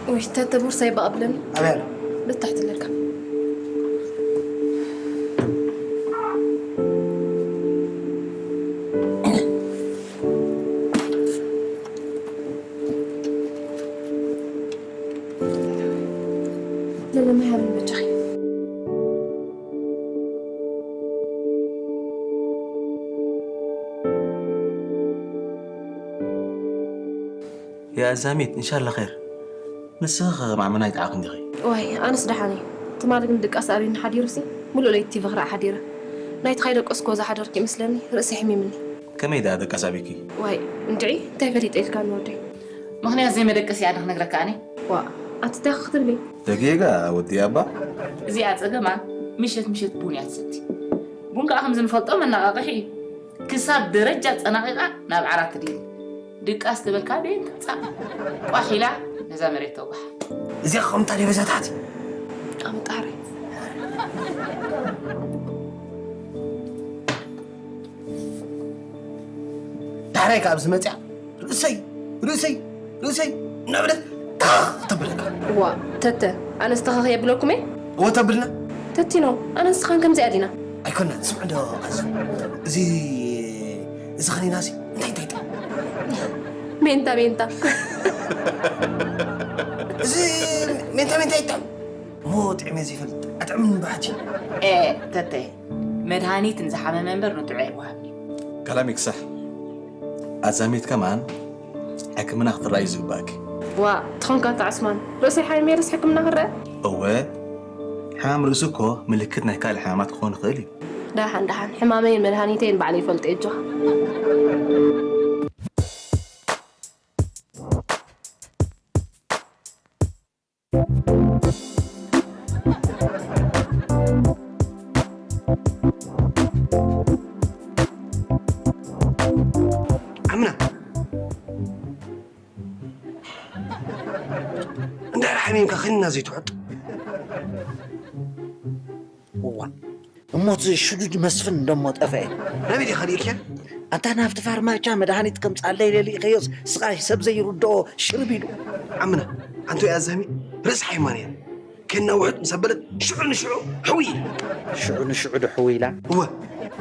ውይ፣ ተተ ቦርሳይ በኣ ብለኒ። ኣበይ ኣሎ? ብታሕቲ ኣለካ። ለለመ ሃብን በጃኺ። የኣዛሚት፣ እንሻላ ኸይር። ንስኺ ኸ ማዕመና ኣይጠዓኽን ዲኺ? ዋይ፣ ኣነስ ደሓን እየ። ትማሊ ግን ድቃስ ኣብዩኒ ሓዲሩሲ፣ ሙሉእ ለይቲ ቲቪ ክርኢ ሓዲረ። ናይቲ ከይደቀስኩ ዝሓደርኩ ይመስለኒ፣ ርእሰይ ሕሚምኒ። ከመይ ደኣ ደቃስ ኣብዩኪ? ዋይ፣ እንድዒ፣ እንታይ ፈሊጠ ኢልካኒ ወደይ? ምኽንያት ዘይመደቀሲ እያ ዶ ክነግረካ ኣነ? ዋእ፣ ኣቲ እንታይ ክትብሊ? ደጊጋ ወዲ ኣባ። እዚኣ ጸገማ ምሸት ምሸት ቡን እያ ትሰቲ። ቡን ከኣ ከም ዝንፈልጦ መነቓቕሒ እዩ። ክሳብ ደረጃ ጸናቒቓ ናብ ዓራት ትድይብ። ድቃስ ትበልካ ደየን ትምጻእ። ቋሕ ኢላ ነዛ መሬት ተውግሓ። እዚኣ ከምታ ደበዛ ታሕቲ። ኣምጣሪ። ዳሕራይ ካብ ዝመጽያ ርእሰይ፣ ርእሰይ፣ ርእሰይ እናበለት ታኽ ተብለካ። ዋ፣ ተተ፣ ኣነስ ተኸኽ የብለኩም እየ? እወ ተብልና። ተቲኖ፣ ኣነ ንስኻን ከምዚኣ ዲና? ኣይኮናን፣ ስምዕ ዶ ቃሱ። እዚ፣ እዚ ኸኒና እዚ እንታይ እንታይ ይጥዕም? ሜንታ፣ ሜንታ። እዚ ሜንታ፣ ሜንታ ይጥዕም። እሞ ጥዕመ ዘይፈልጥ ኣጥዕምን ባሕቲ። ኤ፣ ተተ፣ መድሃኒት ንዝሓመመ እምበር ንጥዑይ ኣይወሃብን እዩ። ከላሚክ ሳሕ። ኣዛሚት ከማን ሕክምና ክትረኣዩ ዝግባእኪ። ዋ፣ ትኾንካ እታ ዑስማን፣ ርእሰይ ሓሚመ ርእሲ ሕክምና ክረአ? እወ፣ ሕማም ርእሲ እኮ ምልክት ናይ ካልእ ሕማማት ክኾን ይኽእል እዩ። ደሓን፣ ደሓን፣ ሕማመይን መድሃኒተይን ባዕለይ ይፈልጦ እየ፣ ኣጆኻ። ዓምና፣ እንታይ ሓሚምካ ከኒና ዘይትውሕጥ? እዋ፣ እሞ እቲ ሽዱድ መስፍን እንደሞ ጠፍአ? ናበይ ዲኻ ልኢልክያ? ኣንታ ናብቲ ፋርማቻ መድሃኒት ከምጽኣለይ ኢለ ልኢኸዮስ፣ ስቓይ ሰብ ዘይርድኦ ሽርብ ኢሉ። ዓምና፣ ኣንቶ ያዛሚ፣ ርእሲ ሓይማን እያ። ከና ውሕጥ ምስ ኣበለት፣ ሽዑ ንሽዑ ሕውይ ኢላ። ሽዑ ንሽዑ ዶ ሕውይ ኢላ? እወ።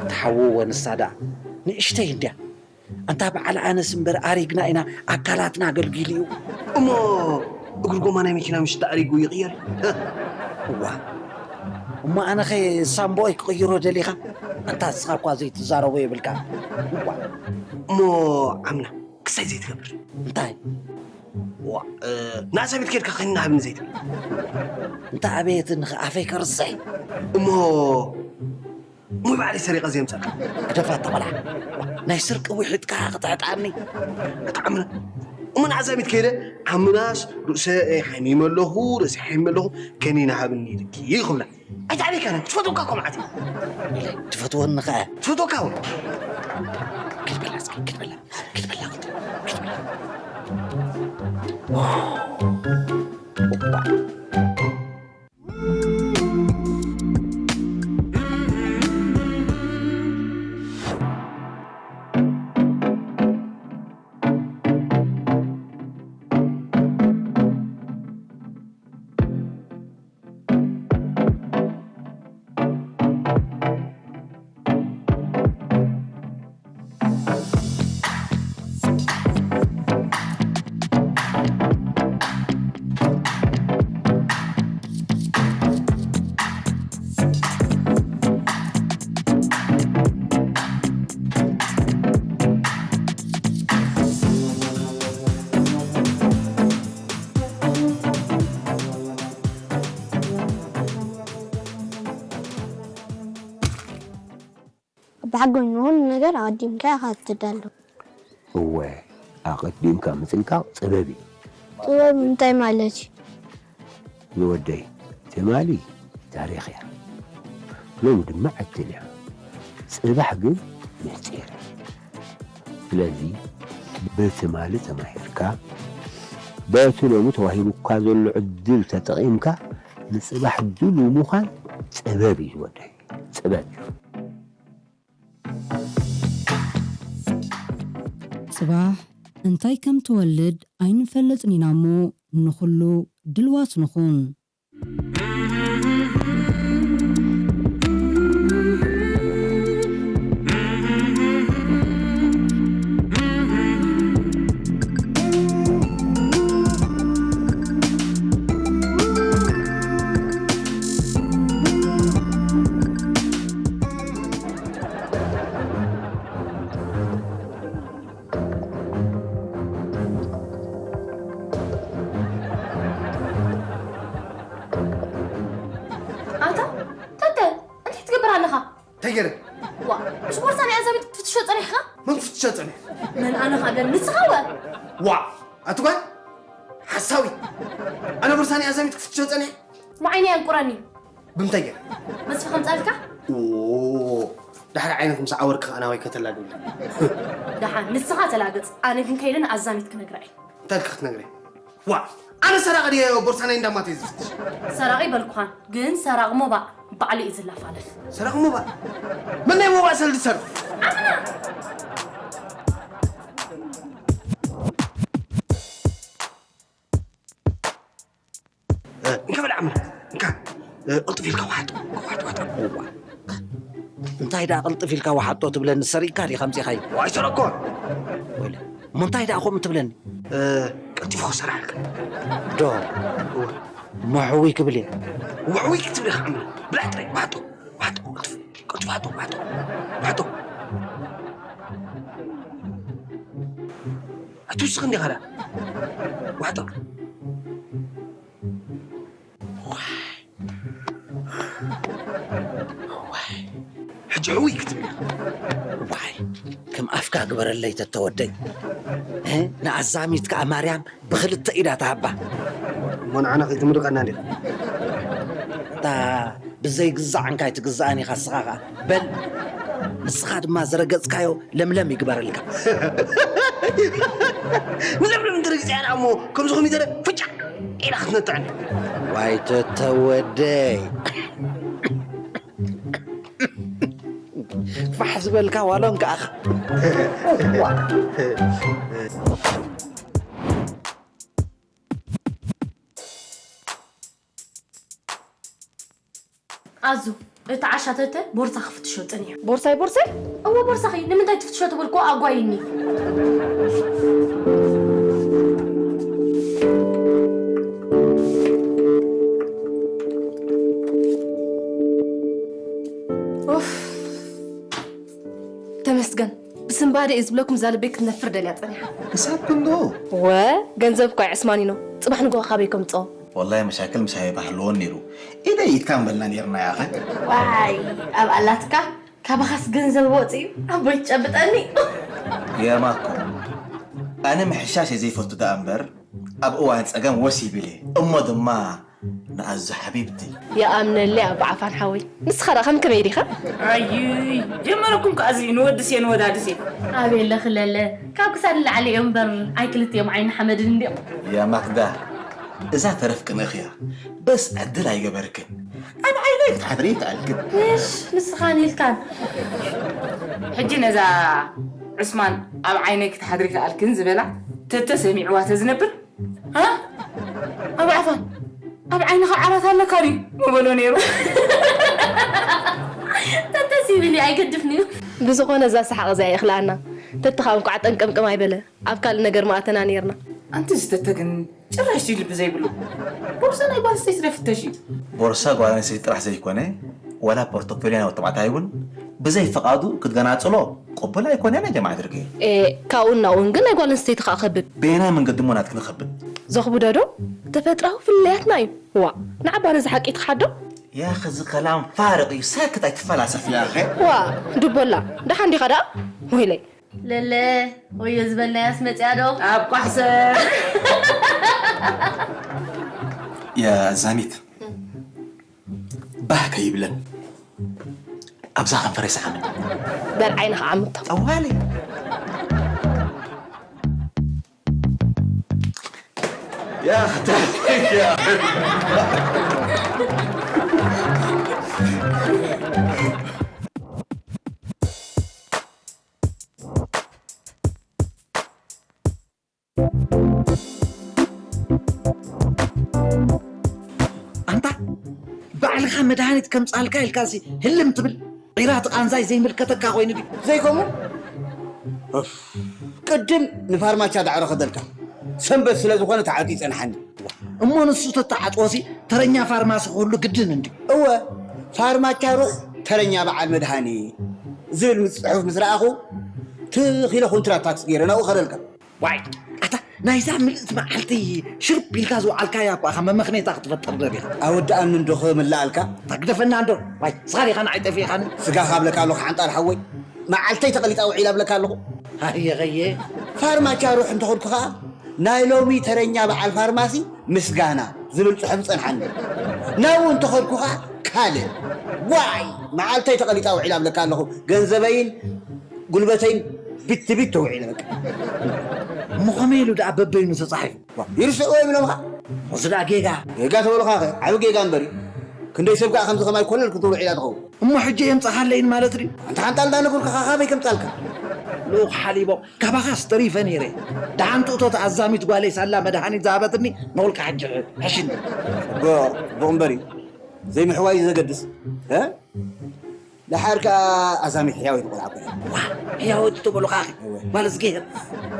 ተሓውዎ ንሳ ደኣ። ንእሽተይ እንድያ። ኣንታ በዓል ኣነስ እምበር ኣሪግና ኢና፣ ኣካላትና ኣገልጊሉ እዩ። እሞ እግሪ ጎማ ናይ መኪና ምሽ ተኣሪጉ ይቕየር? እዋ። እሞ ኣነኸ ሳምቦይ ክቕይሮ ደሊኻ? ኣንታ ንስኻ እኳ ዘይትዛረቦ የብልካ። እዋ። እሞ ዓምና ክሳይ ዘይትገብር። እንታይ? ዋ፣ እ፣ ንኣሰቢት ኬድካ ከኒና ሃብኒ ዘይትብል። እንተ ኣበየትኒ ኸ ኣፈይ ከርስሕ? እሞ፣ እሞ ባዕለይ ሰሪቐ ዘየምጻእካ። ግደፋ እታ ቖልዓ። ናይ ስርቂ ውሒጥካ ክትዕጣኒ። ኣታ ዓምና፣ እሞ ንዓዛሚት ከይደ ዓምናስ ርእሰ ሓሚመ ኣለኹ፣ ርእሰ ሓሚመ ኣለኹ፣ ከኒና ሃብኒ ኢልኪ ክብላ። ኣይትዓብየካን እያ፣ ትፈትወካ እኮ መዓት እያ። ኢለ፣ ትፈትወኒ ኸኣ? ትፈትወካ እውን። ክትበላ እስኪ፣ ክትበላ፣ ክትበላ፣ ክትበላ። ብሓቂ ኮይኑ ንኹሉ ነገር ኣቐዲምካ ኢኻ ትዳሎ። እወ፣ ኣቐዲምካ ምጥንቃቕ ጥበብ እዩ። ጥበብ እንታይ ማለት እዩ? ዝወደይ፣ ትማሊ ታሪኽ እያ፣ ሎሚ ድማ ዕድል እያ፣ ጽባሕ ግን ምስጢር እዩ። ስለዚ ብትማሊ ተማሂርካ፣ በቲ ሎሚ ተዋሂቡካ ዘሎ ዕድል ተጠቒምካ ንጽባሕ ድሉው ምዃን ጥበብ እዩ ዝወደይ፣ ጥበብ እዩ። ጽባሕ እንታይ ከም ትወልድ ኣይንፈልጥን ኢና እሞ ንኹሉ ድልዋት ንኹን። ኣታ ተተ እንታይ ትገብር ኣለኻ? እንታይ ገይረ? ዋ ምስ ቦርሳ ናይ ኣዛብእ ክትፍትሾ ጸኒሕካ? መን ክፍትሾ ጸኒሐ? መን ኣነ ከኣ ደል ንስኻ ወ? ዋ ኣቲ ጓል ሓሳዊት! ኣነ ቦርሳ ናይ ኣዛብእ ክፍትሾ ጸኒሐ? ሞዓይኒ ኣንቁረኒ። ብምንታይ ገይረ? መስፈ ከምጻልካ? ኦ ዳሕሪ ዓይነኽ ምስ ዓወርክ ኸኣ ናባይ ከተላግብኒ። ደሓን ንስኻ ተላገጽ፣ ኣነ ግን ከይደ ንኣዛሚት ክነግራ እየ። እንታይ ኢልኪ ክትነግርያ? ዋእ ኣነ ሰራቒ ድየ ቦርሳ ናይ እንዳማተይ ዝፍትሽ? ሰራቒ ኣይበልኩኻን ግን ሰራቒ ሞባእ ባዕሉ እዩ ዝለፋለፍ። ሰራቒ ሞባእ? መን ናይ ሞባእ ሰልዲ ዝሰርቕ? እንካ በል ዓምር እንካ ቅልጥፍ ኢልካ ዋሓጦ ዋሓጦ ዋሓጦ እዋ እንታይ ደኣ ቅልጥፍ ኢልካ ዋሓጦ ትብለኒ ሰሪቅካ ዲኻ ኣምጺኻዮ ኣይሰረቅኮን ወይለ እሞ እንታይ ደኣ ከምኡ ትብለኒ ቀልጢፉ ክሰራሓልካ ዶ መሕዊ ክብል እየ ውሕዊ ክትብል ኢኻ ዓምር ብላዕ ጥራይ ዋሓጦ ዋሓጦ ቅልጥፍ ቅልጥፍ ዋሓጦ ዋሓጦ ዋሓጦ ኣትውስኽ እንዲኻ ደኣ ዋሕጦ ሕጂ ሕውይ ክትብል ኢኻ ዋይ ከም ኣፍካ ግበረለይ ተተወደይ ንኣዛሚት ከዓ ማርያም ብኽልተ ኢዳ ትሃባ እሞ ንዓና ከይትምርቐና እንዲኻ ብዘይግዛዕ እንካይ ትግዛእን ኢኻ እስኻ ኸዓ በል ንስኻ ድማ ዝረገጽካዮ ለምለም ይግበረልካ ንለምለም እንተረጊጽያ ደኣ እሞ ከምዚ ኮሚደረ ፍጫ ኢላ ክትነጥዐኒ ዋይ ተተወደይ ፋሕ ዝበልካ ዋሎን ከኣኻ ኣዙ፣ እቲ ዓሻ ተተ ቦርሳ ክፍትሾ ጸኒሑ። ቦርሳይ ቦርሳይ? እወ ቦርሳኺ፣ ንምንታይ ትፍትሾ ተበልክዎ ኣጓይኒ። ኡፍ። ተመስገን ብስንባደ እዩ ዝብለኩም እዛ ልበይ ክትነፍር ደልያ ጸኒሓ። ክሳብ ክንድኡ? ወ ገንዘብ እኳ ይዕስማኒኖ ጽባሕ ንግሆ ካበይ ከምጽኦ? ወላሂ መሻክል ምሳይ ባሕልዎን ነይሩ ኢደይ ኢድካ ምበልና ነይርና ያኸ። ዋይ ኣብ ኣላትካ ካባኻስ ገንዘብ ወፂኡ ኣቦይ ትጨብጠኒ። የማኮ ኣነ ምሕሻሽ እየ ዘይፈቱ ደኣ እምበር፣ ኣብ እዋን ጸገም ወስ ይብል እየ። እሞ ድማ ንኣዙ ሓቢብቲ። ይኣምነለይ ኣቦ ዓፋን ሓወይ። ንስኻ ደኣ ከም ከመይ ዲኻ? ኣይ፣ ጀመረኩም ከኣ እዚ ንወድስ እየ ንወዳድስ እየ። ኣቤለ ክለለ፣ ካብ ክሳድ ንላዕሊ እዮም እምበር፣ ኣይ ክልቲኦም ዓይኒ ሓመድን እንዲኦም። ያ ማክዳ፣ እዛ ተረፍ ቅንእኽያ፣ በስ ዕድል ኣይገበርክን። ኣብ ዓይነይ ክትሓድሪ ይከኣልክን። እሽ፣ ንስኻን ኢልካን። ሕጂ ነዛ ዑስማን ኣብ ዓይነይ ክትሓድሪ ይከኣልክን ዝበላ ተተሰሚዕዋ ተዝነብር፣ ሃ? ኣብ ዓፋን፣ ኣብ ዓይንኻ ዓራት ኣለካ ድዩ? ምበሎ ነይሩ። ተተሲብኒ ኣይገድፍን'ዩ። ብዝኾነ እዛ ሰሓቕ እዚኣ ይኽልኣና። ተተኻ እንኳዕ ጠንቀምቀም ኣይበለ። ኣብ ካልእ ነገር ምኣተና ነይርና። ኣንቲ ዝተተ ግን ጭራሽ ድዩ ልቢ ዘይብሉ? ቦርሳ ናይ ጓል ኣንስተይቲ ዶ ይፍተሽ እዩ? ቦርሳ ጓል ኣንስተይቲ ጥራሕ ዘይኮነ፣ ዋላ ፖርቶፎልዮ ናይ ወዲ ተባዕታይ እውን ብዘይ ፍቓዱ ክትገናጽሎ ቅቡል ኣይኮነን ያ ጀማዓ ድርቂ። ኤ፣ ካብኡን ናብኡን ግን ናይ ጓል ኣንስተይቲ ከኣ ከብድ። በየናይ መንገዲ እሞ ናትክን ከብድ? ዘኽብዶ ዶ? ተፈጥራዊ ፍልልያትና እዩ። ዋ፣ ንዓባ ነዚ ሓቂ ትኽሓዶ? ያኺ እዚ ከላም ፋርቕ እዩ፣ ሳክት ኣይትፈላሰፍ ያኺ። ዋ፣ ድቦላ፣ ደሓን ዲኻ ደኣ? ወይለይ። ለለ፣ ወዮ ዝበልናያስ መጽያ ዶ? ኣብ ቋሕሰ። ያ ዛሚት፣ ባህ ከይብለን ኣብዛ ከንፈረይ ሰዓመኒ። በል ዓይንኻ ዓምቶ። ጠዋሊ። ያ፣ ያ። ኣንታ ባዕልኻ መድሃኒት ከምጻልካ ኢልካሲ ህልም ትብል? ዒራ እቲ ቃንዛይ ዘይምልከተካ ኮይኑ ድዩ? ዘይከምኡ? ኡፍ፣ ቅድም ንፋርማቻ ዳዕሮ ከደልካ። ሰንበት ስለ ዝኾነ ተዓጽዩ ይጸንሓኒ። እሞ ንሱ ተተዓጽወሲ ተረኛ ፋርማሲ ክህሉ ግድን እንድዩ። እወ፣ ፋርማቻ ሩቕ ተረኛ በዓል መድሃኒት ዝብል ምስ ጽሑፍ ምስ ረኣኹ፣ ትኽ ኢለ ኮንትራት ታክሲ ገይረ ናብኡ ከደልካ። ዋይ፣ ኣታ ናይዛ ምልእቲ መዓልቲ ሽርፕ ኢልካ ዝወዓልካያ እኳ ኢኻ መመኽኔታ ክትፈጥር ደሊኻ። ኣወድኣኒ እንዶ ክምልኣልካ? ኣታ ግደፈና እንዶ። ዋይ፣ ንስኻ ዲኻ ንዓይ ጠፊእኻኒ? ስጋ ካብለካ ኣለኹ ሓንጣል ሓወይ። መዓልተይ ተቐሊጣ ውዒላ እብለካ ኣለኹ። ሃየ ኸየ። ፋርማቻ ሩሕ እንተኸድኩ ኸኣ ናይ ሎሚ ተረኛ በዓል ፋርማሲ ምስጋና ዝብል ጽሑፍ ጸንሓኒ። ናብኡ እንተኸድኩ ኸኣ ካልእ። ዋይ፣ መዓልተይ ተቐሊጣ ውዒላ እብለካ ኣለኹ። ገንዘበይን ጉልበተይን ቢት ቢት ተውዒለ በቃ። እሞ ከመይ ኢሉ ደኣ በበይኑ ተጻሒፉ? ዋ፣ ይርስዕዎ ይብሎምኻ። እዚ ደኣ ጌጋ። ጌጋ ተበሉኻ ኸ? ዓቢ ጌጋ እምበር እዩ። ክንደይ ሰብ ከኣ ከምዚ ከማይ ኮለል ክትብል ውዒላ ትኸውን። እሞ ሕጂ የምጽኻለይን ማለት ድዩ? ኣንታ ሓንጣል እንዳነገርኩኻ ካበይ ከምጻልካ? ልኡኽ ሓሊቦም፣ ካባኻስ ተሪፈ ነይረ። ደሓን ትእቶ ተኣዛሚት ጓለይ ሳላ መድሃኒት ዝሃበትኒ፣ ንውልቃ ሕጂ ሕሽኒ። ጽቡቕ፣ ጽቡቕ እምበር እዩ። ዘይምሕዋይ እዩ ዘገድስ። እ? ደሓር ከኣ ኣዛሚት ሕያወይቲ ቆልዓ ኮይና። ዋ፣ ሕያወይቲ ትበሉኻ ኣኺ? እወ። ጓል እዝግሄር።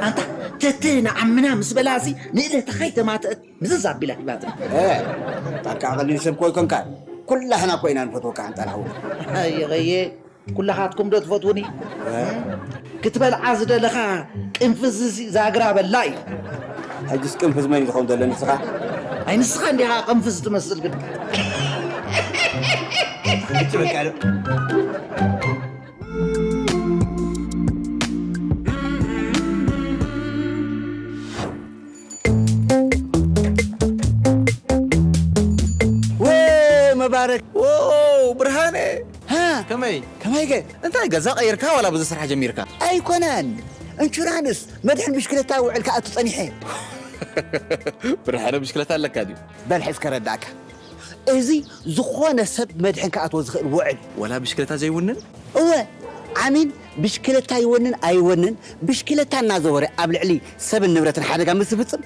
ኣንታ ተተ ንዓምና ምስ በላሲ ንእለታ ከይተማትአት ምዝዝ ኣቢላ ሂባትና። እ፣ ጣልቃ ቀሊል ሰብ እኮ ኣይኮንካን። ኩላህና እኮ ኢና ንፈትወካ ሓንጣል ሓውና። ኣየኸየ፣ ኩላኻትኩም ዶ ትፈትዉኒ? እወ። ክትበልዓ ዝደለኻ ቅንፍዝዚ ዛግራ በላ እዩ። ሕጅስ ቅንፍዝ መን እዩ ዝኸውን ዘሎ ንስኻ? ኣይ ንስኻ እንዲኻ ቅንፍዝ ትመስል ግን። ሕጂ በቃ ዶ። ወይ መባረክ። ዎ፣ ብርሃነ። ሃ? ከመይ? ከመይ ገ? እንታይ ገዛ ቀይርካ ዋላ ብዙ ስራሕ ጀሚርካ? ኣይኮነን። እንሹራንስ መድሕን ብሽክለታ ውዕል ክኣቱ ጸኒሐ። ብርሃነ ብሽክለታ ኣለካ ድዩ? በል ሕዝ ከረዳእካ። እዚ ዝኾነ ሰብ መድሕን ክኣትዎ ዝኽእል ውዕል። ወላ ብሽክለታ ዘይውንን? እወ፣ ዓሚል ብሽክለታ ይወንን ኣይወንን፣ ብሽክለታ እናዘወረ ኣብ ልዕሊ ሰብን ንብረትን ሓደጋ ምስ ዝፍጽም፣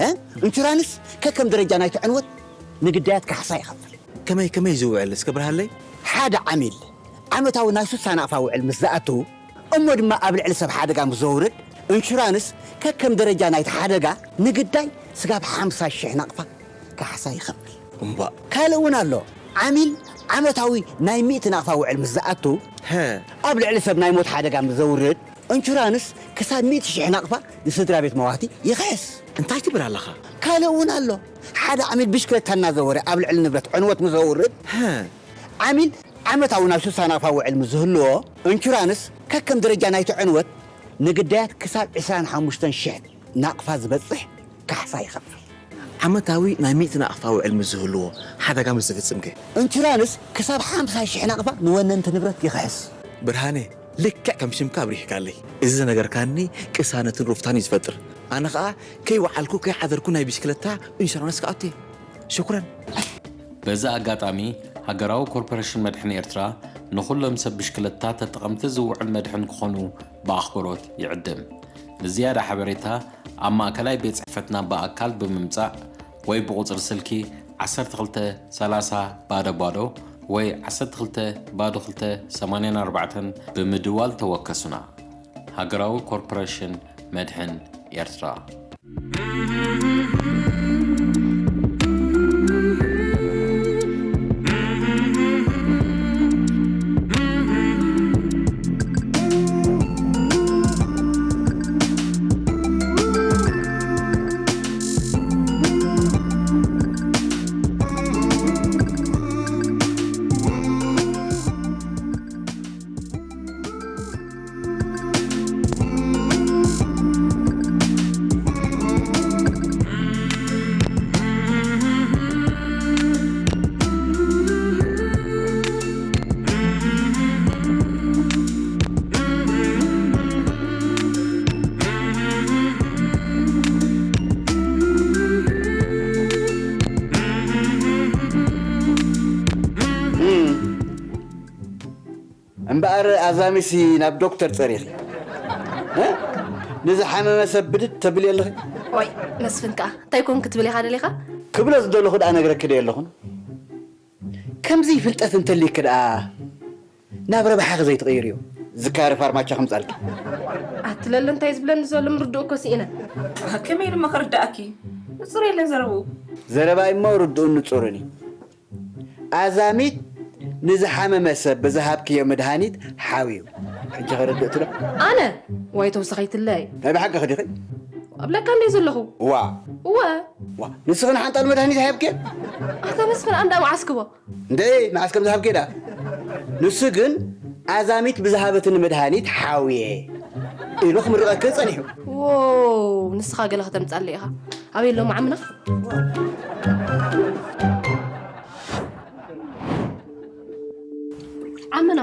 እ? ኢንሹራንስ ከከም ደረጃ ናይቲ ዕንወት ንግዳያት ካሕሳ ይኸፍል። ከመይ፣ ከመይ ዝውዕል እስከ ብርሃለይ? ሓደ ዓሚል ዓመታዊ ናይ ሱሳ ናቕፋ ውዕል ምስ ዝኣቱ፣ እሞ ድማ ኣብ ልዕሊ ሰብ ሓደጋ ምስ ዘውርድ፣ ኢንሹራንስ ከከም ደረጃ ናይቲ ሓደጋ ንግዳይ ስጋብ ሓምሳ ሽሕ ናቕፋ ካሕሳ ይኸፍል። እምባእ። ካልእ እውን ኣሎ። ዓሚል ዓመታዊ ናይ ሚእቲ ናቕፋ ውዕል ምስ ዝኣቱ፣ ሀ። ኣብ ልዕሊ ሰብ ናይ ሞት ሓደጋ ምስ ዘውርድ፣ ኢንሹራንስ ክሳብ ሚእቲ ሽሕ ናቕፋ ንስድራ ቤት መዋቲ ይኽሕስ። እንታይ ትብል ኣለኻ? ካልእ እውን ኣሎ። ሓደ ዓሚል ብሽክለታ እናዘወረ ኣብ ልዕሊ ንብረት ዕንወት ምስ ዘውርድ፣ ሀ። ዓሚል ዓመታዊ ናይ ሱሳ ናቕፋ ውዕል ምስ ዝህልዎ፣ ኢንሹራንስ ከከም ደረጃ ናይቲ ዕንወት ንግዳያት ክሳብ ዕስራን ሓሙሽተን ሽሕ ናቕፋ ዝበጽሕ ካሕሳ ይኸፍል። ዓመታዊ ናይ ሚእቲ ናቕፋ ውዕል ምስ ዝህልዎ፣ ሓደጋ ምስ ዝፍጽምከ? ኢንሹራንስ ክሳብ ሓምሳ ሽሕ ናቕፋ ንወነንቲ ንብረት ይኽሕስ። ብርሃነ፣ ልክዕ ከም ሽምካ ኣብሪህካለይ። እዚ ዝነገርካኒ ቅሳነትን ሩፍታን እዩ ዝፈጥር። ኣነ ኸኣ ከይወዓልኩ ከይሓደርኩ ናይ ብሽክለታ ኢንሹራንስ ክኣቱ እየ። ሽኩረን። በዚ ኣጋጣሚ፣ ሃገራዊ ኮርፖሬሽን መድሕን ኤርትራ ንኹሎም ሰብ ብሽክለታ ተጠቐምቲ ዝውዕል መድሕን ክኾኑ ብኣኽብሮት ይዕድም። ንዝያዳ ሓበሬታ ኣብ ማእከላይ ቤት ጽሕፈትና ብኣካል ብምምጻእ ወይ ብቑጽሪ ስልኪ ዓሰርተ ክልተ ሰላሳ ባዶ ባዶ ወይ ዓሰርተ ክልተ ባዶ ክልተ ሰማንያን ኣርባዕተን ብምድዋል ተወከሱና። ሃገራዊ ኮርፖሬሽን መድሕን ኤርትራ። እምበኣር ኣዛሚሲ ናብ ዶክተር ጸሪኺ፣ እ? ንዝሓመመ ሰብ ብድድ ተብሊ ኣለኺ? ወይ መስፍን ከኣ እንታይ ኮን ክትብል ኢኻ ደሊኻ? ክብሎ ዝደለኹ ደኣ ነግረኪ ዶ የለኹን? ከምዚ ፍልጠት እንተልይኪ ደኣ ናብ ረብሓኺ ዘይትቕይርዮ። ዝካሪ ፋርማቻ ከምጻልኪ። ኣትለለ እንታይ ዝብለኒ ዘሎ ምርድኡ እኮ ስኢነ። ከመይ ድማ ክርድኣኪ? ንጹር የለን ዘረብኡ። ዘረባይ እሞ ርድኡን ንጹርን እዩ። ኣዛሚት ንዝሓመመ ሰብ ብዝሃብክዮ መድሃኒት ሓውዩ። ሕጂ ኸረድእ ትሎ? ኣነ? ዋይ ተውሳኺትለይ። ናይ ብሓቂ ኸዲኺ? ኣብለካ እንደ ዘለኹ። ዋ። እወ። ዋ። ንስኽን ሓንጣል መድሃኒት ሃብክዮ? ኣታ መስፍን ኣንዳ መዓስክቦ? እንደ መዓስ ከም ዝሃብክዮ ዳ? ንሱ ግን ኣዛሚት ብዝሃበትኒ መድሃኒት ሓውየ ኢሉ ክምርቐኪ ጸኒሑ። ዎ፣ ንስኻ ገለ ከተምጻለይ ኢኻ። ኣበይ ኣሎ መዓምና? ዓምና፣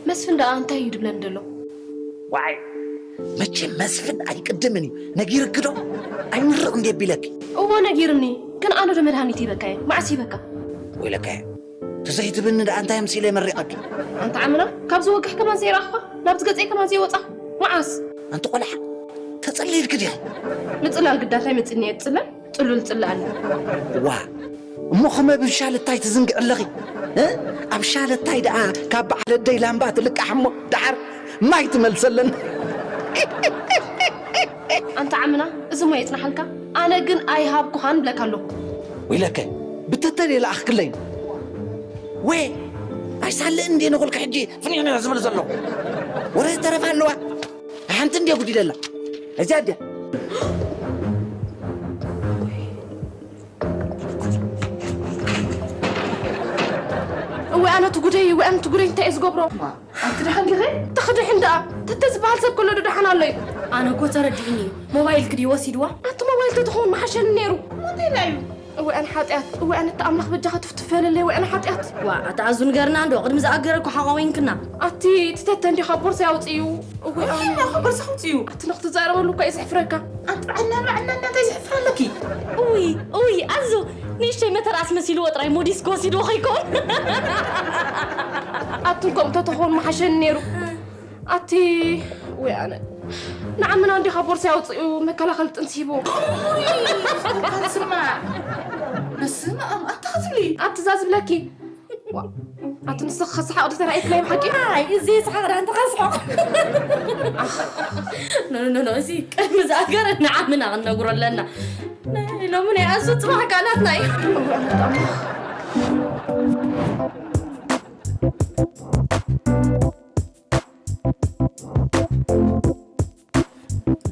መስፍን ደኣ እንታይ እዩ ድብለኒ ደሎ? ዋይ፣ መቸም መስፍን ኣይቅድምን እዩ። ነጊርኪ ዶ? ኣይምርቕ እንዴ ቢለኪ? እዎ ነጊርኒ፣ ግን ኣነ ዶ መድሃኒት ይበካ እየ? መዓስ ይበካ? ወይለካ እየ። ተዘይትብኒ ደኣ እንታይ ኣምሲለ መሪቐኪ? ኣንታ ዓምና፣ ካብዚ ወግሕ ከማን ዘይረኣኹኻ፣ ናብዚ ገጸይ ከማን ዘይወጻኹ። መዓስ? ኣንቲ ቆልዓ፣ ተጸሊልኪ ዲኺ? ምጽላል ግዳ እንታይ መጺኒ እየ ዝጽለል? ጽሉል ጽላል። ዋ፣ እሞ ከመ ብሻለታይ ትዝንግዕ ኣለኺ? እ? ኣብ ሻለታይ ደኣ ካብ በዓል ኣደይ ላምባ ትልቃሕ እሞ ደሓር ማይ ትመልሰለን። ኣንታ ዓምና፣ እዚ እሞ የጽናሓልካ። ኣነ ግን ኣይሃብኩኻን ብለካ ኣለኹ። ወይለከ፣ ብተተል የለኣኽክለይ። ወይ፣ ኣይሳልእን እንዴ ንኹልኪ ሕጂ ፍንዮ ዝብል ዘለኹ። ወረ ተረፋ ኣለዋ። ሓንቲ እንዴ ጉዲለላ። እዚኣ ድያ? እወ ኣነ ትጉደይ፣ እወ ኣነ ትጉደይ፣ እንታይ እየ ዝገብሮ? ኣንቲ ደሓን ዲኺ? ትኽድሕን ደኣ፣ ተተ ዝበሃል ሰብ ከሎ ዶ ደሓን ኣሎ እዩ? ኣነ እኮ ተረዲእኒ እዩ። ሞባይል ክድዩ ወሲድዋ? ኣቲ ሞባይል ተትኸውን መሓሸኒ ነይሩ። ሞዴላ እዩ። እወ ኣነ ሓጢኣት፣ እወ ኣነ እቲ ኣምላኽ በጃኻ ትፍትፍ በለለይ፣ እወ ኣነ ሓጢኣት። ዋ፣ ኣታ ኣዙ ንገርና እንዶ፣ ቅድሚ ዝኣገረ እኮ ሓቋዊንክና። ኣቲ ትተተ እንዲኻ ቦርሳ ያውፅዩ። እወ ኣነ። ኣነ እኮ ቦርሳ ኣውፅዩ። ኣቲ ንኽትዛረበሉ እኮ እዩ ዘሕፍረካ። ኣንጥዕና ንባዕልና እንታይ ዘሕፍር ኣለኪ? ኡይ፣ ኡይ፣ ኣዙ ንእሽተይ መተርኣስ መሲልዎ ጥራይ ሞዲስ ክወሲድዎ ከይከውን። ኣቲ እንኮም ተተኾን መሓሸኒ ነይሩ። ኣቲ ወይ ኣነ ንዓምና እንዲኻ ቦርሳ ያውፅኡ መከላኸል ጥንሲ ሂቦ። ስማ ንስማ ኣታ ክትብሊ ኣቲ እዛ ዝብለኪ። ዋ፣ ኣቲ ንስኺ ከሰሓቕ ዶ ተራእየት ናይ ብሓቂ? ኣይ፣ እዚ ይስሓቕ ዳ እንተ ከስሖ። ኖ፣ ኖ፣ ኖ፣ እዚ ቅድሚ ዝኣገረ ንዓምና ክንነግሮ ኣለና። ናይ ሎሚ ናይ ኣሱ ጽባሕ ቃላትና እዩ።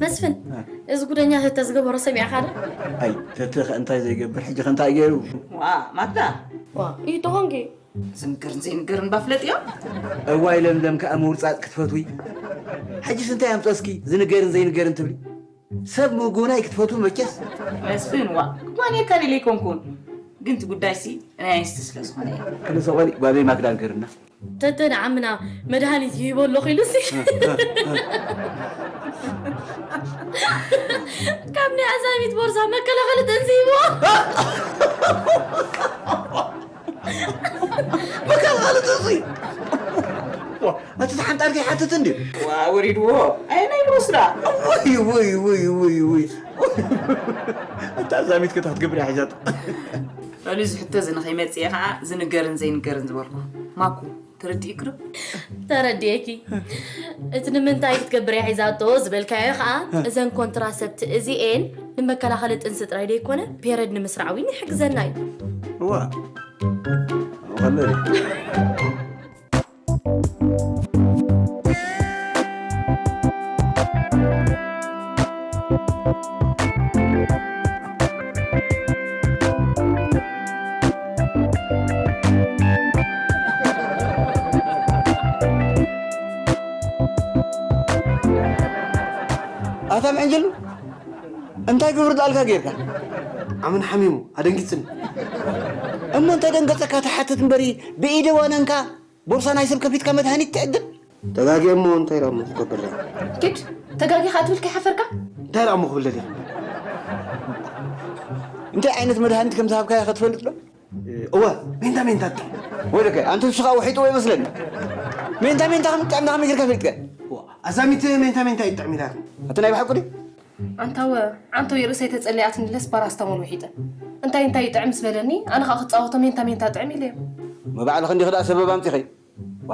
መስፍን፣ እ። እዚ ጉደኛ ተተ ዝገበሮ ሰሚዕኻ ዶ? ኣይ፣ ተተ ኸ እንታይ ዘይገብር፣ ሕጂ ኸ እንታይ ገይሩ? ዋ፣ ማክዳ። ዋ፣ እዩ ተኾንኪ። ዝንገርን ዘይንገርን ባፍለጥ እዮም። እዋይ ለምለም ከኣ ምውርጻጽ ክትፈትዊ። ሕጅስ እንታይ ኣምጸስኪ ዝንገርን ዘይንገርን ትብሊ? ሰብ ምጉናይ ክትፈትዊ መቸስ። መስፍን ዋ ክጓንየካ ደለ ኣይኮንኩን፣ ግን እቲ ጉዳይሲ ናይ ኣንስቲ ስለ ዝኾነ እዩ። ክልሰ ቆሊ ባበይ ማክዳ ንገርና። ተተ ንዓምና መድሃኒት ይህቦ ኣለኹ ኢሉሲ ካብ ናይ ኣዛሚት ቦርሳ መከላኸሊ ጥንሲ ሂቦ። መከላኸሊ ጥንሲ። ዋ፣ እቲ ተሓንጣልካ ይሓትት እንድዩ። ዋ፣ ወሪድዎ። ኣየናይ ንወስዳ? ውይ፣ ውይ፣ ውይ፣ ውይ፣ ውይ። ኣታ ኣዛሚት ከታ ክትገብር እያ ሒዛቶ። በሉ፣ እዚ ሕቶ እዚ ንኸይመጽእ እየ ኸዓ ዝንገርን ዘይንገርን ዝበልኩ። ማኩ፣ ተረዲእኪ ዶ? ተረዲኤኪ። እቲ ንምንታይ ክትገብር እያ ሒዛቶ ዝበልካዮ ኸዓ፣ እዘን ኮንትራሰፕት እዚኤን ንመከላኸሊ ጥንሲ ጥራይ ደይኮነ፣ ፔረድ ንምስራዕ እውን ይሕግዘና እዩ። እዋ። ኣታ ምዕንጅሉ፣ እንታይ ግብሪ ዳልካ ጌርካ? ኣምን ሓሚሙ ኣደንጊጽኒ። እሞ እንታይ ደንገጸካ ትሓትት እምበሪ፣ ብኢደ ዋነንካ ቦርሳ ናይ ሰብ ከፊትካ መድሃኒት ትዕድል? ተጋግየ እሞ እንታይ ደኣ እሞ ክገብር ደኣ? ኪድ፣ ተጋጊኻ ትብል ከይሓፈርካ? እንታይ ደኣ እሞ ክብል ደሊኻ? እንታይ ዓይነት መድሃኒት ከም ዝሃብካዮ ከ ትፈልጥ ዶ? እወ፣ ሜንታ ሜንታ ትጥዕም። ወይለከ፣ ኣንተ ንሱ ኸኣ ውሒጥዎ ይመስለኒ። ሜንታ ሜንታ ከም ትጥዕም ዳኸመይ ጌርካ ፈሊጥካ? እዋ፣ ኣዛሚት ሜንታ ሜንታ ይጥዕም ኢላትኒ። ኣቲ ናይ ብሓቁ ድዩ? ኣንታወ፣ ዓንተው የርእሰይ ተጸሊኣትኒ ኢለስ ፓራስታሞል ውሒጠ። እንታይ እንታይ ይጥዕም ምስ በለኒ፣ ኣነ ኸኣ ክጻወቶ ሜንታ ሜንታ ጥዕም ኢለዮ። መባዕልኺ እንዲኺ ደኣ ሰበብ ኣምጺኺ። ዋ፣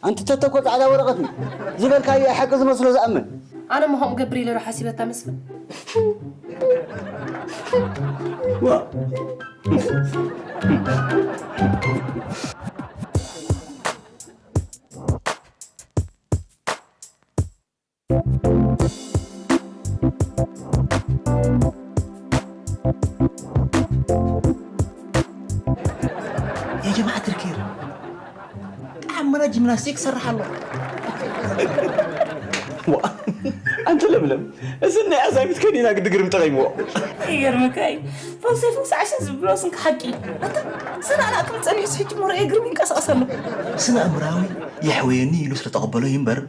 ኣንቲ ተተኮ ጻዕዳ ወረቐት እዩ። ዝበልካዮ ሓቂ ዝመስሎ ዝኣምን። ኣነ እሞ ከምኡ ገብር ኢለ ዶ ሓሲበታ መስፍን? ዋ። يا جماعة الخير، ጣዕምና ጂምናስቲክ ሰርሕ ኣሎ። ዋ፣ ኣንተ ለምለም፣ እዚ ናይ ኣዛቢት ከኒና ግዲ ግርም ጠቒምዎ። ይገርመካ እዩ። ፈውሲ ፈውሲ ዓሸ ዝብሎ ስንኪ ሓቂ። ኣታ፣ ስነ ኣእምራዊ ክብል ጸኒሑስ ሕጂ እሞ ርኣየ ግርም ይንቀሳቐስ ኣሎ። ስነ ኣእምራዊ የሕወየኒ ኢሉ ስለ ተቐበሎ እዩ እምበር፣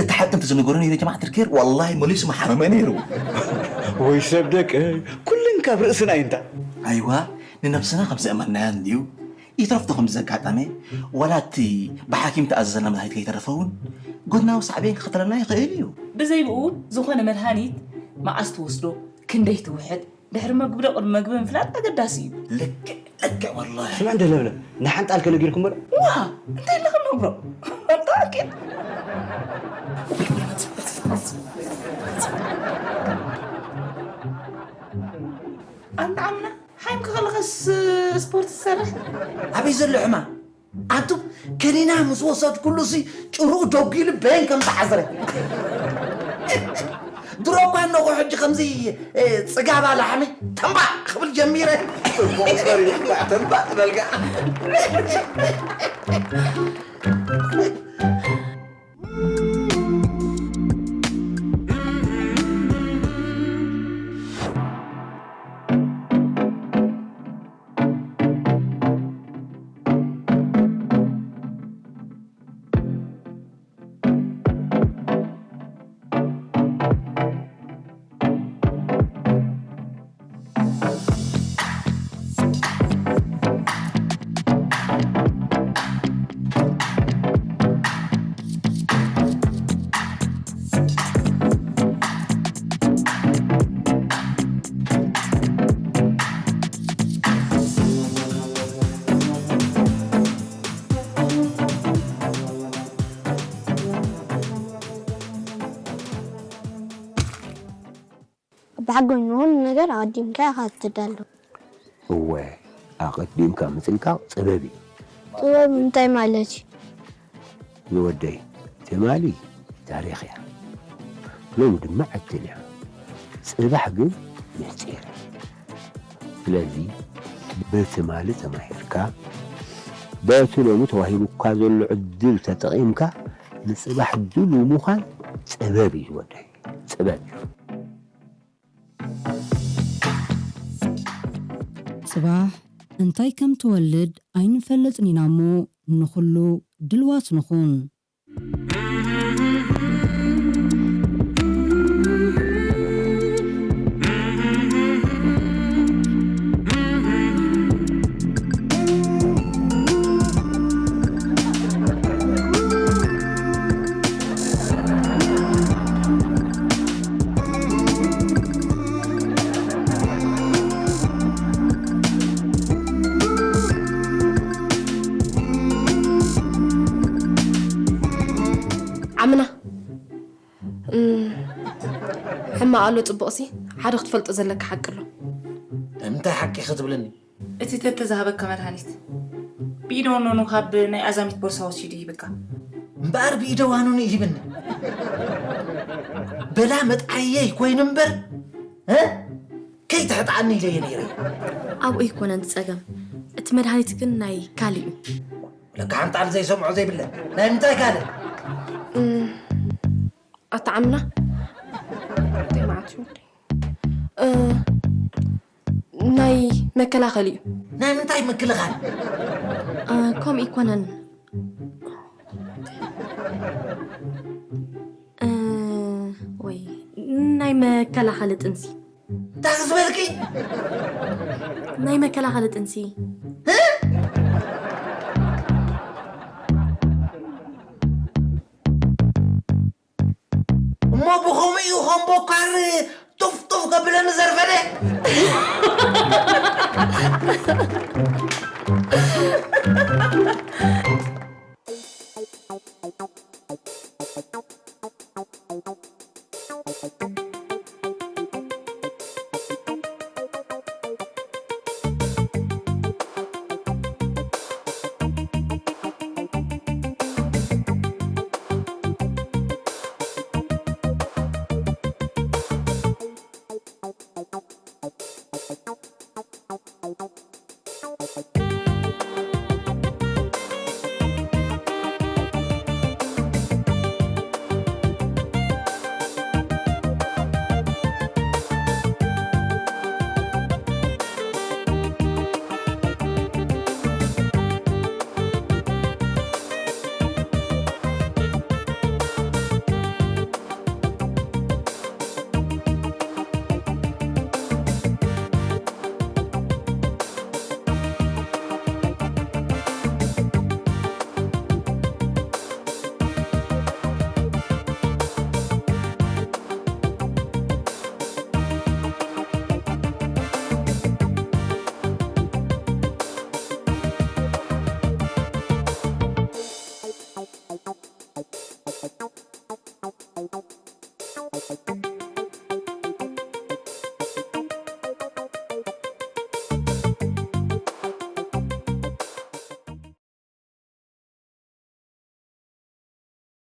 እቲ ሓቂ እንተዝነገሮኒ ጀማዓት ኣልኬር፣ ዋላሂ መሊሱ ምሓመመ ነይሩ። ወይ ሰብ ደቂ፣ ኩልን ካብ ርእስና እዩ እንታ። ኣይዋ፣ ንነብስና ከም ዘእመንናያ እንድዩ። ይትረፍ ዶ ከምዚ ዘጋጠመ፣ ዋላ እቲ ብሓኪም ተኣዘዘልና መድሃኒት ከይተረፈ እውን፣ ጎድናዊ ሳዕቤን ክኸተለና ይኽእል እዩ። ብዘይ ብኡ ዝኾነ መድሃኒት መዓስ ትወስዶ፣ ክንደይ ትውሕጥ፣ ድሕሪ መግቢ ዶ ቅድሚ መግቢ ምፍላጥ ኣገዳሲ እዩ። ልክዕ፣ ልክዕ ወላሂ። ስማዕ እንደ ለምለም፣ ንሓንጣል ከነጊርኩም እምበር። ዋ፣ እንታይ ኢልካ ነብሮ? ኣንታ ኣኪድ። ኣንታ ዓምና፣ ሓይምካ ከለኻስ ስፖርት ትሰርሕ? ኣበይ ዘሎ ሕማም? ኣንቱም ከኒና ምስ ወሰድኩሉሲ ጭርኡ ደጒሉ በየን ከም ዝሓዝረ። ድሮ እኳ እነኹ ሕጂ ከምዚ፣ እ፣ ጽጋባ ላሕሚ ተንባእ ክብል ጀሚረ። ጽቡቕ ጸሪዩ፣ ተንባእ በልካ። ብሓጎኝ ንኹሉ ነገር ኣቐዲምካ ኢኻ ትዳሎ። እወ፣ ኣቐዲምካ ምጥንቃቕ ጥበብ እዩ። ጥበብ እንታይ ማለት እዩ? ዝወደይ፣ ትማሊ ታሪኽ እያ። ሎሚ ድማ ዕድል እያ። ጽባሕ ግን ምስጢር እዩ። ስለዚ ብትማሊ ተማሂርካ፣ በቲ ሎሚ ተዋሂቡካ ዘሎ ዕድል ተጠቒምካ ንጽባሕ ድሉው ምዃን ጥበብ እዩ ወደይ፣ ጥበብ እዩ። ጽባሕ እንታይ ከም ትወልድ ኣይንፈልጥን ኢና እሞ፣ ንኹሉ ድልዋት ንኹን። ዓምና እም፣ ሕማቕ ኣሎ ጽቡቕሲ፣ ሓደ ክትፈልጦ ዘለካ ሓቂ ኣሎ። እንታይ ሓቂ ክትብልኒ? እቲ ተተዛህበካ መድሃኒት ብኢደ ወኖኑ ካብ ናይ ኣዛሚት ቦርሳ ወሲዱ ይህብካ። እምበኣር ብኢደ ዋኑን ይህብኒ። በላ መጥዓየይ ኮይኑ እምበር እ? ከይተሕጥኣኒ ኢለየ ነይረ። ኣብኡ ኣይኮነን እቲ ጸገም፣ እቲ መድሃኒት ግን ናይ ካልእ እዩ። ለካ ሓንጣል ዘይሰምዖ ዘይብለ ናይ ምንታይ ካልእ? ኣታ ዓምና እንታይ መዓት እዩ ወዲ? እ፣ ናይ መከላኸሊ እዩ። ናይ ምንታይ ምክልኻል? እ፣ ከምኡ ኣይኮነን። እ፣ ወይ ናይ መከላኸሊ ጥንሲ። እንታይ ዝበልኪ? ናይ መከላኸሊ ጥንሲ። እሞ ብኸምኡ እዩ ከም ቦካር ጡፍ ጡፍ ከብለኒ ዘርፈደ።